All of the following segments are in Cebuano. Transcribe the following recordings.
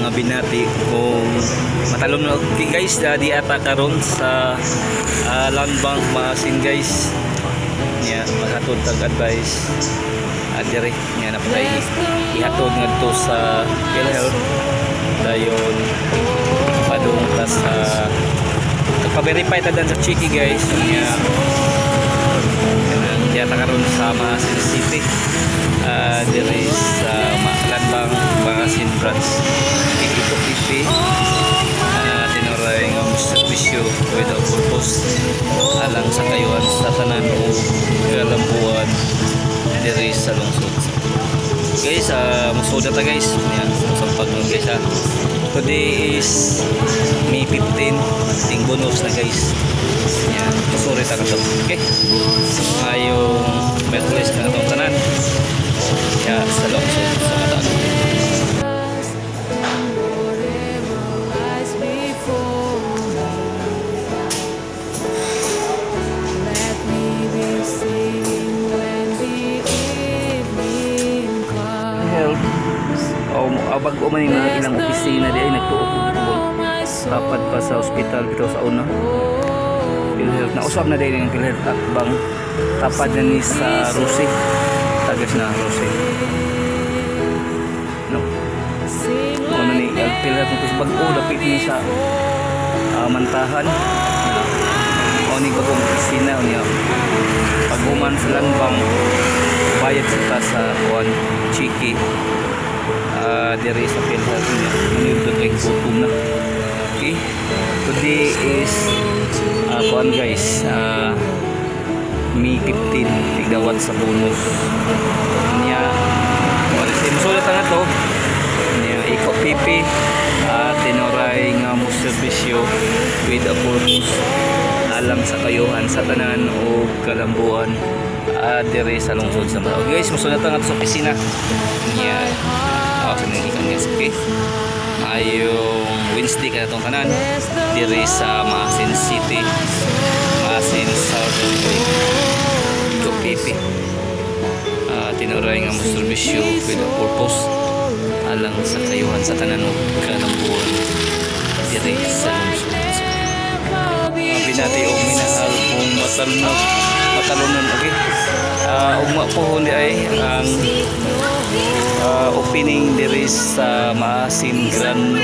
Mga binati kung matalom na. Okay guys, di ata karon sa Land Bank Maasin, guys, niya maghatod tag advice diri nga napatay ihatod ngadto sa PhilHealth, dayon padung ta sa nagpa-verify ta dan sa Chiki, guys, niya diya ta karon sa Maasin City, diri sa Land Bank Maasin branch. Iko PP, tinuray nga serbisyo without purpose alang sa kayuhan sa tanan o kalambuan diri sa lungsod, guys. Musuda ta, guys, yan sampag nun, guys, ha. Today is May 15, ting bonus na, guys. Yan, musuri ta kato. Okay, ngayong Miyerkules na atong tanan ya sa lungsod sa Matanog. Whatever lies before me, let me be singing when the evening comes. Health o bago man yung mga ilang opisina di ay nagtuo tapad pa sa ospital bitaw sa una. PhilHealth na usab na din ang PhilHealth akbang tapad na ni sa Rusi tagas na Rusi, no? Ano ni ang PhilHealth ng bag-o, dapit ni sa Mantahan na o ni bagong opisina niya. Pag human sa Land Bank, bayad sa ta sa kuan Chiki, diri sa PhilHealth niya manibdot kay gutom na. Okay, today is kuan, guys, May 15, tigdawat sa bonus niya. Wala si musulat nga to niya. Iko PP, tinuray nga mo serbisyo with a purpose alang sa kayuhan sa tanan o kalambuan diri sa lungsod sa Marawi. Guys, musulat nga to sa opisina niya. Sa mga ikan, guys. Okay, ngayong Wednesday ka na itong tanan diri sa Maasin City, Maasin Southern Iko PP, tinuray nga mo serbisyo with a purpose alang sa kayuhan sa tanan o kalambuan diri sa lungsod. Mga binati o minahal kung matalunod matalunon. Okay, ugma po di ay ang opening diri sa Maasin Grand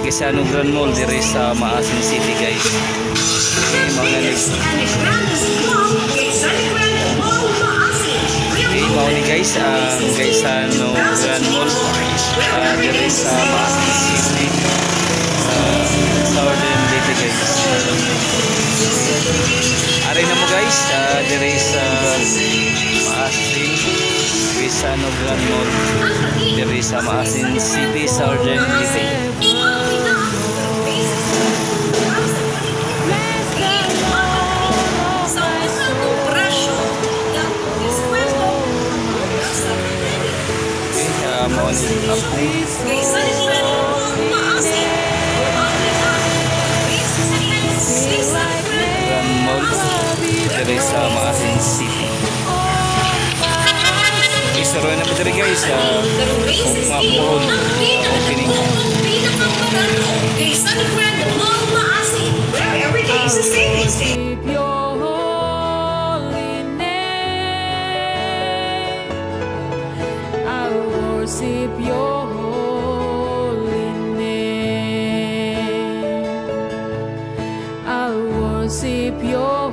Gaisano Grand Mall diri sa Maasin City, guys. Okay, mao na ni. Okay, mao ni, guys, ang Gaisano Grand Mall diri sa Maasin City, Southern Leyte, guys. Ari na mo, guys, diri sa Maasin Gaisano Grand Mall diri sa Maasin City, Southern Leyte. Bless the Lord, oh Sa my unang presyo ng diskwento sa credit. Okay, mao ni update. Kay Sunny Maasin. Grand Mall diri sa Maasin City. Okay, saro na pa diri, guys. Ugma pohon opening. Kay Sunny Grand Mall Maasin, where every day is a savings day. Worship your holy name. I worship your holy name. I worship your